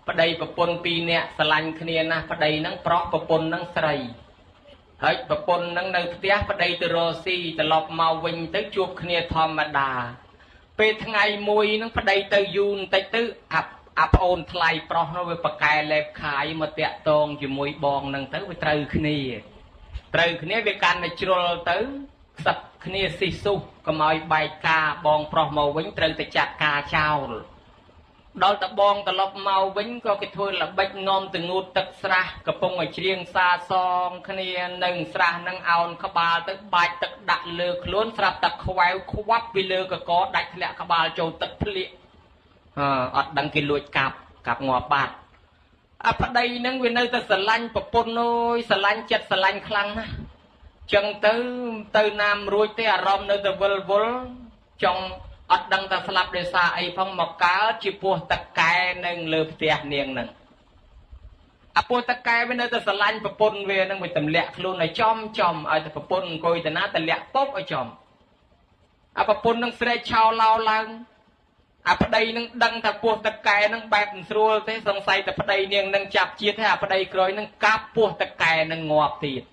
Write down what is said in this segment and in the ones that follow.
ប្តីប្រពន្ធពីរនាក់ស្រឡាញ់គ្នាណាស់ប្តីហ្នឹងប្រុសប្រពន្ធហ្នឹងស្រីហើយប្រពន្ធហ្នឹងនៅផ្ទះប្តីទៅរកស៊ីត្រឡប់មកវិញទៅជួបគ្នាធម្មតាពេលថ្ងៃមួយហ្នឹងប្តីទៅយូរបន្តិចទៅអាប្អូនថ្លៃប្រុសនោះវាប្រកែលេបខាយមកតាក់តងជាមួយបងហ្នឹងទៅវាត្រូវគ្នាវាកាន់តែជ្រុលទៅខ្សឹបគ្នាស៊ីស៊ុះកុំឲ្យបែកការបងប្រុសមកវិញត្រូវតែចាត់ការចោលដល់តបងត្រឡប់មកវិញក៏គេធ្វើល្បិចនាំទៅងូតទឹកស្រះកំពុងឲ្យច្រៀងសាសងគ្នានឹងស្រះនឹងអោនក្បាលទៅបាច់ទឹកដាក់លើខ្លួនស្រាប់តែខ្វែវខ្វាប់ពីលើកកដាច់ធ្លាក់ក្បាលចូលទឹកភ្លៀកអត់ដឹងគេលួចកាប់ងាប់បាត់អាប្តីនឹងវានៅតែស្រឡាញ់ប្រពន្ធអូយស្រឡាញ់ចិត្តស្រឡាញ់ខ្លាំងណាស់ចឹងទៅណាមរួចទេអារម្មណ៍នៅតែវិលវល់ចង់អត់ដឹងថាស្លាប់ដោយសារអីផងមកកើតជាពោះតកែនៅលើផ្ទះនាងហ្នឹងអាពោះតកែវានៅតែស្រឡាញ់ប្រពន្ធវាហ្នឹងវាទម្លាក់ខ្លួនឲ្យចំឲ្យតែប្រពន្ធអង្គុយទៅណាទម្លាក់ពុបឲ្យចំអាប្រពន្ធនឹងស្រែកឆោឡោឡើងអាប្តីនឹងដឹងថាពោះតកែនឹងបែបមិនស្រួលទេសង្ស័យតែប្តីនាងនឹងចាប់ជាតិហើយអាប្តីក្រោយនឹងកាប់ពោះតកែនឹងងាប់ទៀត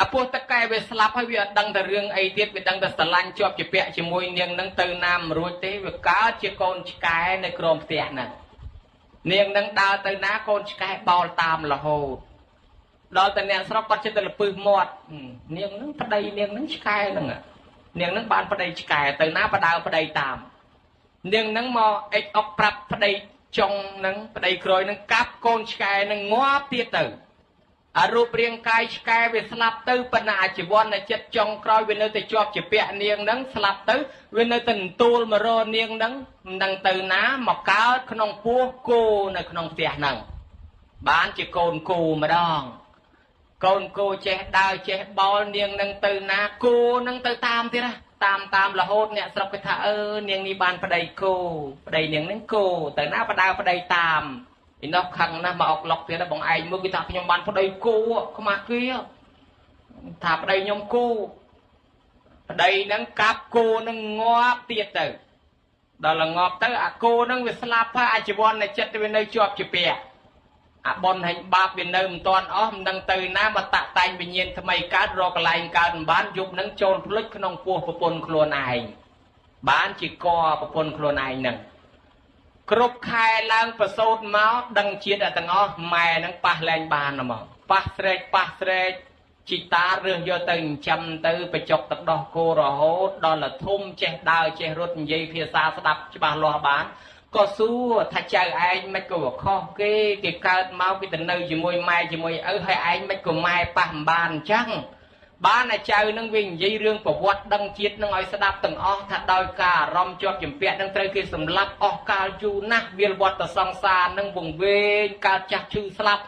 អាពោះតកែវាស្លាប់ហើយវាអត់ដឹងតែរឿងអីទៀតវាដឹងតែស្រឡាញ់ជាប់ជាពាក់ជាមួយនាងនឹងទៅណាមិនរួចទេវាកើតជាកូនឆ្កែនៅក្រោមផ្ទះហ្នឹងនាងនឹងដើរទៅណាកូនឆ្កែបោលតាមរហូតដល់តែអ្នកស្រុកគាត់ចិត្តតែលពឹសមាត់នាងនឹងប្តីនាងនឹងឆ្កែហ្នឹងនាងនឹងបានប្តីឆ្កែទៅណាបដើប្តីតាមនាងនឹងមកអិចអុកប្រាប់ប្តីចុងនឹងប្តីក្រោយនឹងកាប់កូនឆ្កែនឹងងាប់ទៀតទៅអារូបរាងកាយឆ្កែវាស្លាប់ទៅប៉ុន្តែអាជីវនចិត្តចុងក្រោយវានៅតែជាប់ជាពាក់នាងនឹងស្លាប់ទៅវានៅតែទទួលមករនាងនឹងមិនដឹងទៅណាមកកើតក្នុងពោះគោនៅក្នុងផ្ទះហ្នឹងបានជាកូនគោម្ដងកូនគោចេះដើរចេះបោលនាងនឹងទៅណាគោនឹងទៅតាមទៀតណាតាមរហូតអ្នកស្រុកគេថាអឺនាងនេះបានប្តីគោប្តីនាងនឹងគោទៅណាបដើប្តីតាមឯនោះខឹងណាស់មកអុកឡុកទៀតបងឯងមួយគេថាខ្ញុំបានប្តីគោខ្មាស់គេថាប្តីខ្ញុំគោប្តីនឹងកាប់គោនឹងងាប់ទៀតទៅដល់ងាប់ទៅអាគោនឹងវាស្លាប់ហើយអាជីវនចិត្តវានៅជាប់ជាពាក់អាបុណ្យហើយបាបវានៅមិនទាន់អស់មិនដឹងទៅណាមកតាក់តែងវិញ្ញាណថ្មីកើតរកកន្លែងកើតមិនបានយប់នឹងចូលភ្លុចក្នុងពោះប្រពន្ធខ្លួនឯងបានជាកប្រពន្ធខ្លួនឯងនឹងគ្រប់ខែឡើងប្រសូតមកដឹងជាតិទាំងអស់ម៉ែនឹងប៉ះលែងបានហ្មងប៉ះស្រែកជីតារើសយកទៅចិញ្ចឹមទៅបញ្ចុកទឹកដោះគោរហូតដល់ធំចេះដើរចេះរត់និយាយភាសាស្ដាប់ច្បាស់លាស់បានក៏សួរថាចៅឯងមិនក៏ខុសគេគេកើតមកគេទៅនៅជាមួយម៉ែជាមួយឪហើយឯងមិនក៏ម៉ែប៉ះមិនបានអញ្ចឹងបានតែចៅនឹងវានិយាយរឿងប្រវត្តិដឹងជាតិនឹងឲ្យស្ដាប់ទាំងអស់ថាដោយការអារម្មណ៍ជាប់ជំពាក់នឹងត្រូវគេសម្លាប់អស់កាលយូរណាស់វាលវត្តសង្សារនឹងវង្វេងកើតចាស់ឈឺស្លាប់